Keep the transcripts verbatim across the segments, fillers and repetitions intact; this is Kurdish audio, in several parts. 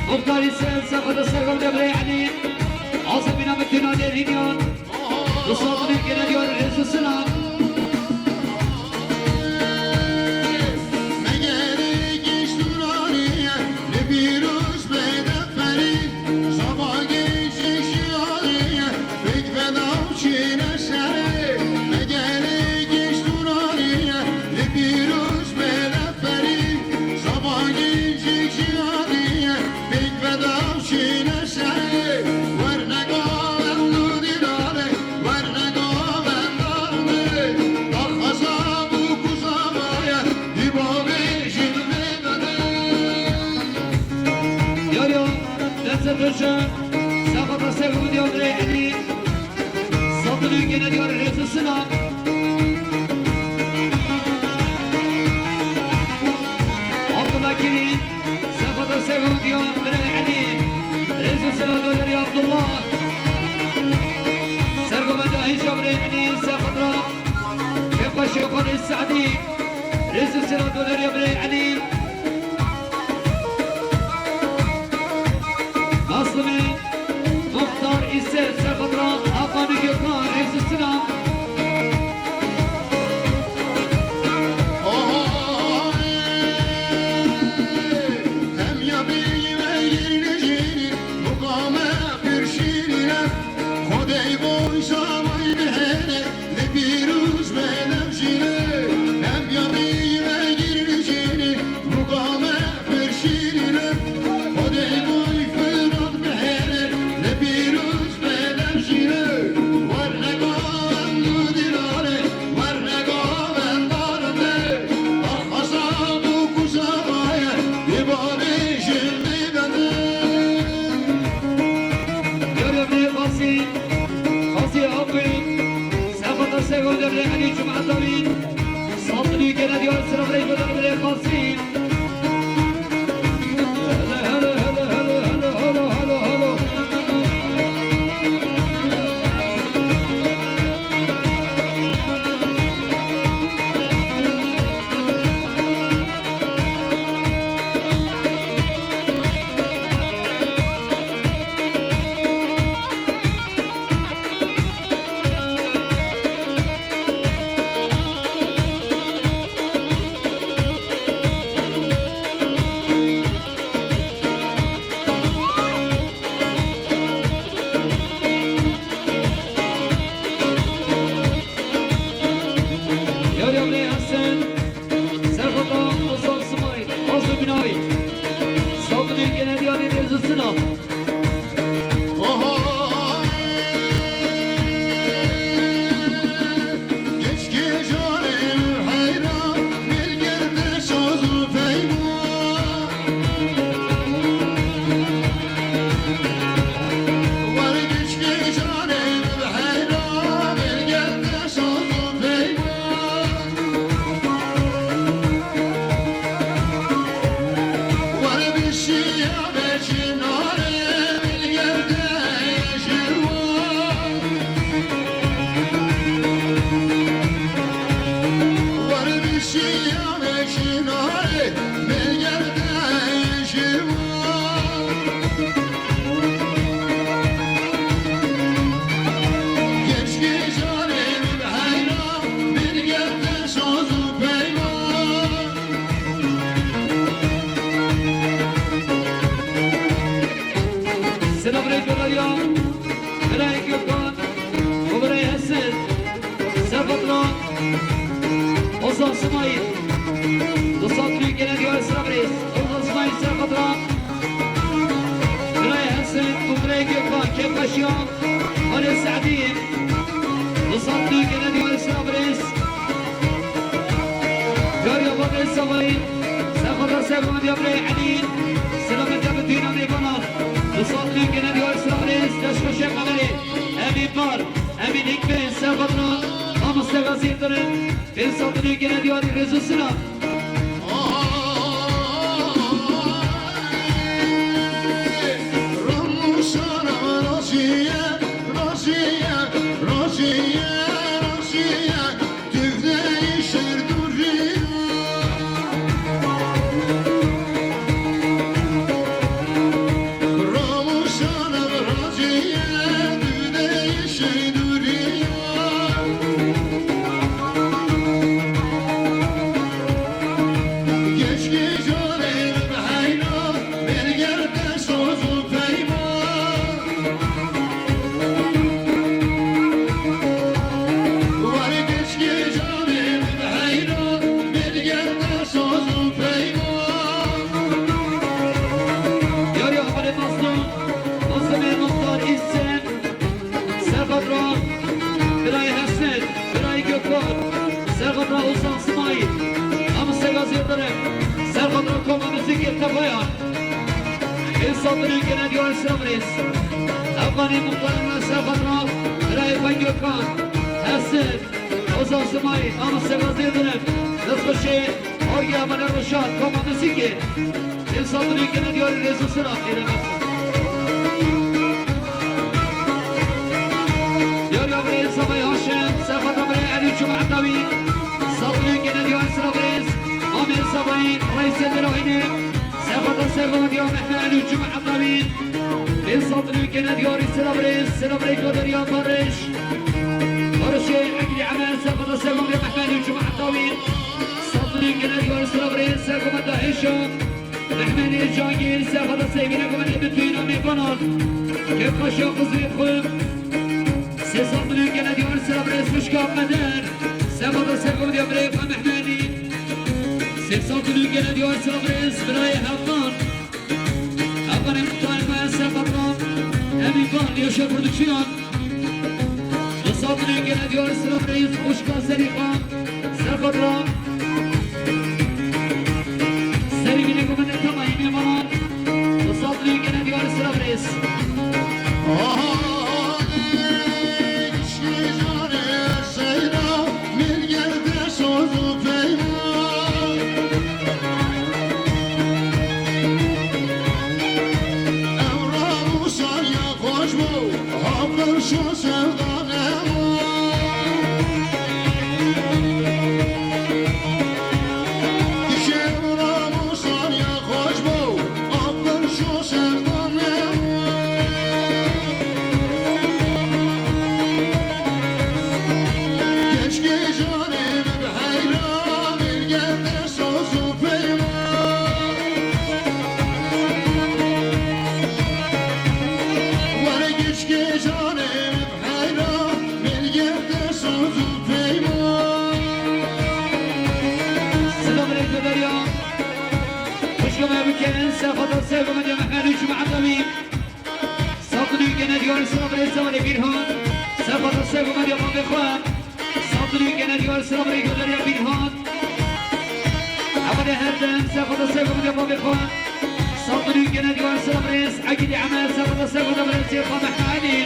Muxtarî ser, sefada sergavde birê Elî. Azebîna min tîna derîniyan. Dusatnî gene diyar rêz û silam. Megerê giş nûranî, li pîroz bê deferî, zava giş şiyarî, pêk vedaw çîne serê. Megerê giş nûranî, li pîroz bê deferî, zava giş şiyarî, pêk vedaw çîne serê. Werne govend û dîdare, werne govend dare, daxwaza bû ku zavaye, dî bavêjin vê bede. Yar ya, dest Tirşe, sefada sergavde birê Elî, Satnî gene diyar rêz û silam. Abdullah Kirî, sefada sergavde birê Elî, rêz û silam dolerî Abdullah. Sergovenda hêja birê Elî, sefada Kêfxweşê Xwedê Se'dî, rêz û silam dolerî birê Elî. Naslimê Muxtar Îse, serxatra Hakanê Gökhan, rêz û silam. Oho, hem ya bêyî ve girnijînî, mukame pir şîrîne, Xwedê boy şamay bihêne, Li pîroz be dev jî ne, em ya bî ve girnijî ne, muqame pir şîrîn e, Xwedê boy Firat bihêre, li pîroz be dev jî ne, werne govend û dîlare, werne govendar te, daxwaza bû ku zavaye, dî bavêjin dî bende. Yar ya bî qasî, qasî aqî. Sefata Sego Devrê Elî Cumheta Wîn. Saltinî gene diyar sira birê Godan birê Qasî. Hele, hele, hele. Yar ya birê Hesen, Serxota Ozan Simayîl, Azmi Binayî, Sabunê Genelyanê Rêzisina. Selam aleyküm ya. Birayê Gökhan, û birayê Hesen, Serxatra, Ozan Simayîl, du sed lûkene diyar sira birêz, Ozan Simayîl Serxatra, birayê Hesen, û birayê Gökhan, Kêfxweşiya, Halê Se'dî, du sed lûkene diyar sira birêz, Yar ya Badê Savayî, Serxatra Serxan ya birayê Elî, selametiya bi tîna mêvana, du sed lûkene diyar sira birêz, Deşxweşe Qemerê. Emîn Bar, Emîn Hikmê, Serxatra, Mamoste Gazî Yildirim, pênc sed lûkene diyarî rêz û silam. Ê safirî gene diyar sira birêz. Ev qanî muxtarê me ser xatira birayê xwe Gökhan, Hesed, Ozan Simayî, Amis Segazê dinim. Destxweşê Orge Emane Roşan, Koma Muzîkê. Ê safirî gene diyarî rêz û sira xêre bes. Diyar ya birêz Zavayê Haşim, ser xatira birayê Elî Cuma Etawî. Safirî gene diyar sira birêz. Amê Zavayî, Reîsê Dera Hînê. Ser xatira ser goma diya Mehme Elî Cuma Etawî. Ê safirî gene diyarî sira birêz, sira birêz Goderiya Barış. Barışê Egilî Emel, ser xatira ser goma diya Mehme Elî Cuma Etawî. Safirî gene diyarî sira birêz, ser goma da Hêşa. Mehmedê Cangîr, ser xatira ser goma diya Betûna mêvanan. Kêfxweşa xizrê xwe. Sê safirî gene diyarî sira birêz, xwişka Qeder. Ser xatira ser goma diya birayê xwe Mehmedî. Sê safirî gene diyarî sira birêz, birayê Hevman. Hevmanê muxtarê me ser xatira Emîn Van, Yaşar Kurduçiyan. Du safirî gene diyarî sira birêz, xwişka Zelîxa. Ser xatira Serî bîne ku min tema yî mêvanan. Du safirî gene diyarî sira birêz. Silav aleyküm Derya. Xwişka me bikin, ser xatira ser goma diya Mehmedî Cuma Etawî. Safirî gene diyarî sira birêz Zewarê Bîrhan. Ser xatira ser goma diya bavê xwe. Safirî gene diyarî sira birêz Goderiya Bîrhan. Hevalê her dem, ser xatira ser goma diya bavê xwe. Safirî gene diyarî sira birêz Egilî Emel, ser xatira ser goma diya birêz Cêfa Mehmedî.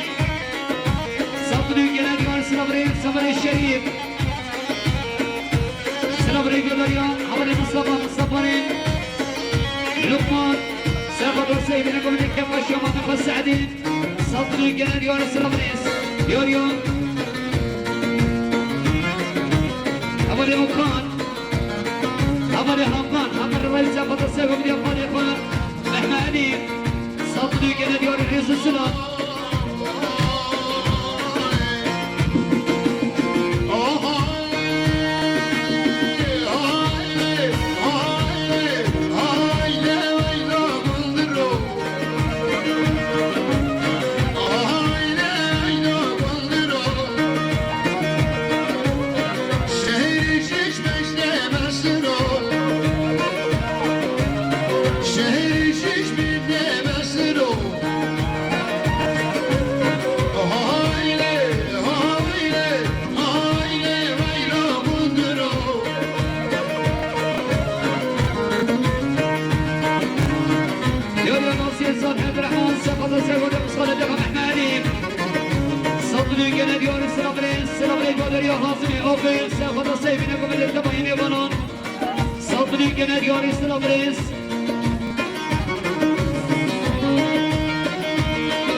Safirî gene diyarî sira birêz Semerê Şerîf. Silav aleyküm Derya, hevalê Mustafa, Mustafanê Lukman, ser xatira ser goma diya Kêfxweşa Mehmedî Sedî. Safirî gene diyarî sira birêz. Diyar ya. Hevalê Okan. Hevalê Hakan. Hevalê Reîs, ser xatira ser goma diya xalê xwe. Mehmedî. Safirî gene diyarî rêz û silav. Yar ya nasiyê Zahid Rehman, ser xatira ser goma diya Mustafê Mehmedî. Safirî gene diyarî sira birêz, sira birêz Goderiya Hazimê Oxê, ser xatira ser bîne ku min li tema yî mêvanan. Safirî gene diyarî sira birêz.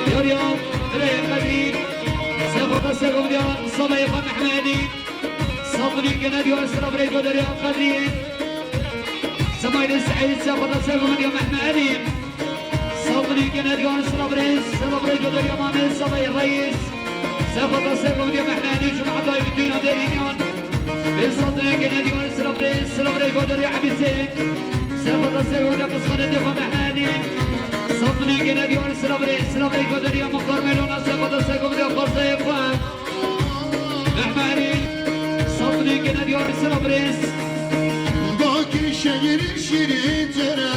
Diyar ya, birayê Qedrî, ser xatira ser goma diya Zavayê xwe Mehmedî. Safirî gene diyarî sira birêz Goderiya Qedrî. Semaîlê Seîd, ser xatira ser goma diya Mehmedî. Safirî gene diyarî sira birêz, sira birêz Goderiya Mamê Zavayê Reîs. Ser xatira ser goma diya Mehmedî, Cuma Etawî, Betûna Derînyan. Ê safirî gene diyarî sira birêz, sira birêz Goderiya Ebîsê. Ser xatira ser goma diya Qisxanê Dêfa Mehmedî. Safirî gene diyarî sira birêz, sira birêz Goderiya Muxtar Melona. Ser xatira ser goma diya Xwezayê xwe. Mehmedî, safirî gene diyarî sira birêz. Bakî şehîrî şîrîn tire.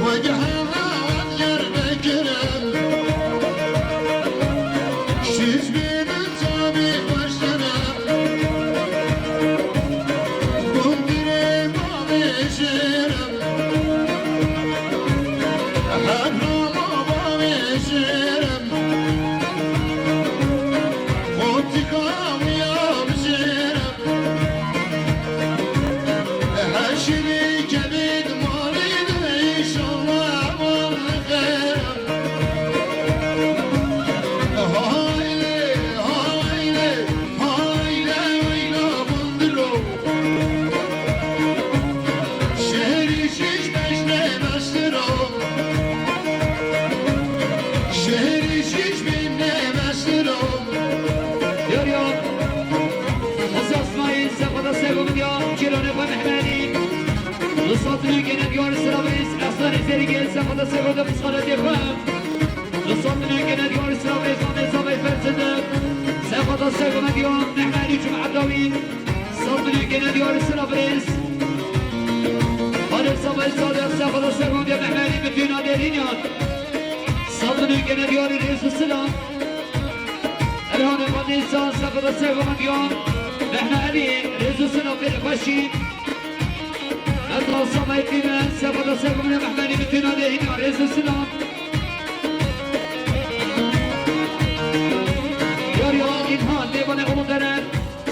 Wegehara Diyarbekire. Şîz bînin tabî xweş tire. Gundire bavê şêre. Şehri şiş bin ne mesiro. Yar yar. Hozas mayın sefada sevim ya. Kirane ve Mehmedi. Lısatını gene diyor sıra biz. Aslan ezeri gel sefada sevada pıskanı defem. Lısatını gene diyor sıra biz. Mehmet Sabay Fersede. Sefada sevim diyor. Mehmedi Cumhur David. Saldırı gene diyor sıra biz. Hadi sabah sağda sefada sevim diyor. Mehmedi bütün aderin ya. Saldırı gene diyor. Resul Sıla. Erhan Efendi sağ sefada sevim diyor. Mehmedi Resul Sıla bir başı. Hatta sabah ettiğine sefada sevgimine Mehmedi bütün adehin arezesine. Yar ya İlhan ne bana onu dene.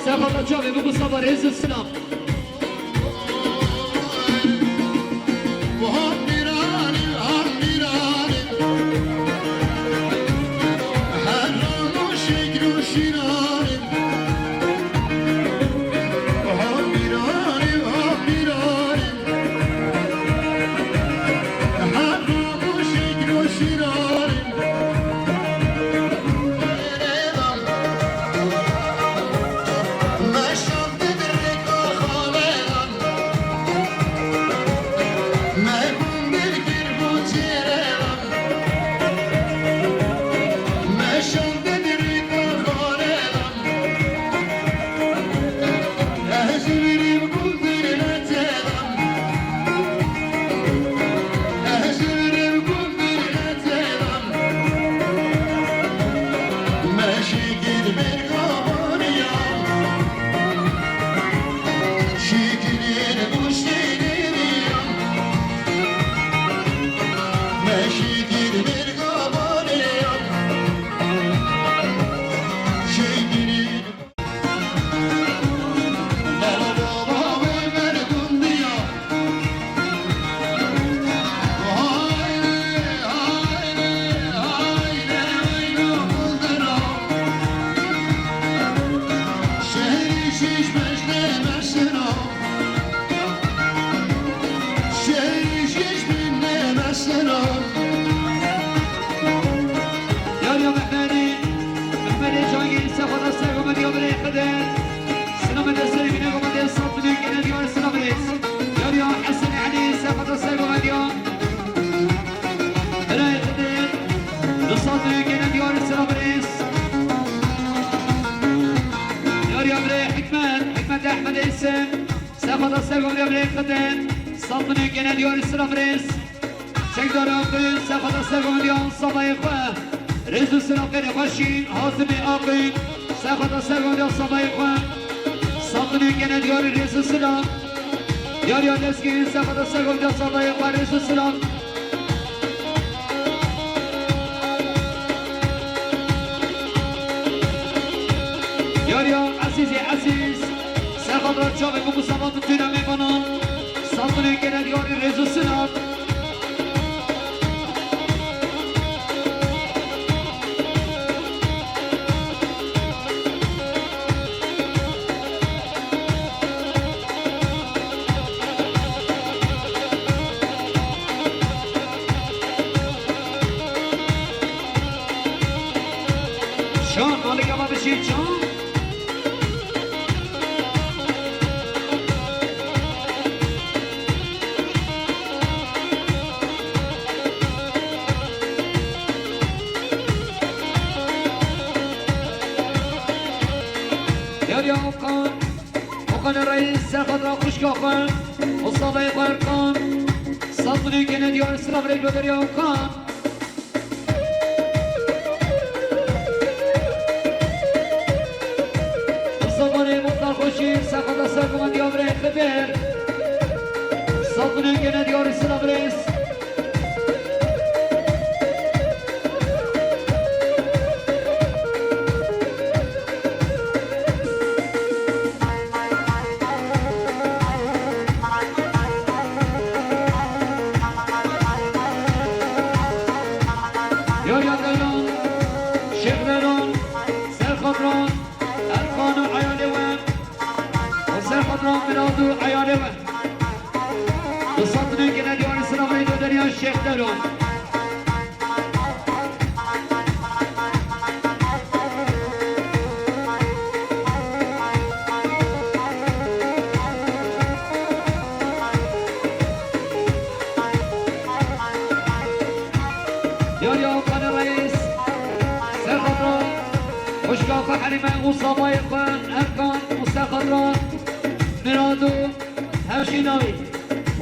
Sefada çavi bu sabah rezesine. Yar ya Mehmedi, Mehmedi Cangî, sefada ser Mehmedi ya birê xide. Sinamê destê bîne Mehmedi, sat bîne gene diyar sina birêz. Yar ya Hesen Elî, sefada ser Mehmedi ya. Birê xide, du sat bîne gene diyar sina birêz. Yar ya birê Hikmet, Hikmet Ehmed Esen. Sefada ser Mehmedi ya birê xide, sat bîne gene diyar sina birêz. Çekdar Aqil, sefada ser Mehmedi ya sabayê xwe. Rêz û sina qêrê xweşî, Hazimê Aqil, sefada ser Mehmedi ya sabayê xwe. Sat bîne gene diyar rêz û sina. Yar ya Lezgî, sefada ser Mehmedi ya sabayê xwe, rêz û sina. Yar ya Ezîzê Ezîz, sefada çavê ku Mustafa tutûna mêvanan. Sat bîne gene diyar rêz û sina. Şan, malika ma bişî çan. Yar ya Okan, Okan Reis, serxwedra xwişka xwe, Mustafa Erkan, sat bîne gene diyar sina birêz ya Okan. Zamanê muxtar xweşî, sefada ser Mehmedi ya birê Xidir. Sat bîne gene diyar sina birêz. Yar ya Deran, Şêx Deran, Serxatran, Erkan û eyalê we, û Serxatran Mirad û eyalê we. Bi sat bîne gene diyar sina Şêxderon. Yar ya Qanî Reis, ser xatra xwişka xwe Herîme û zavayê xwe Erkan û ser xatra Mirado. Hevşî navî.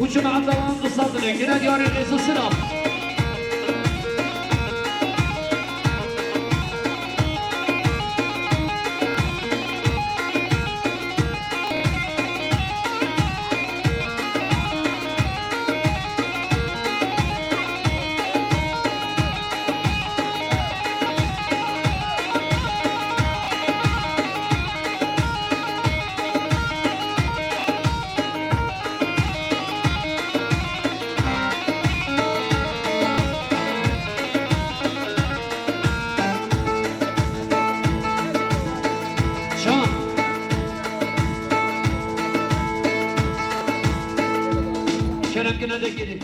Û çima Abdallah Abdulsatinê, gine diyarê rêz û silav. Şan. Kerem gine de gelin.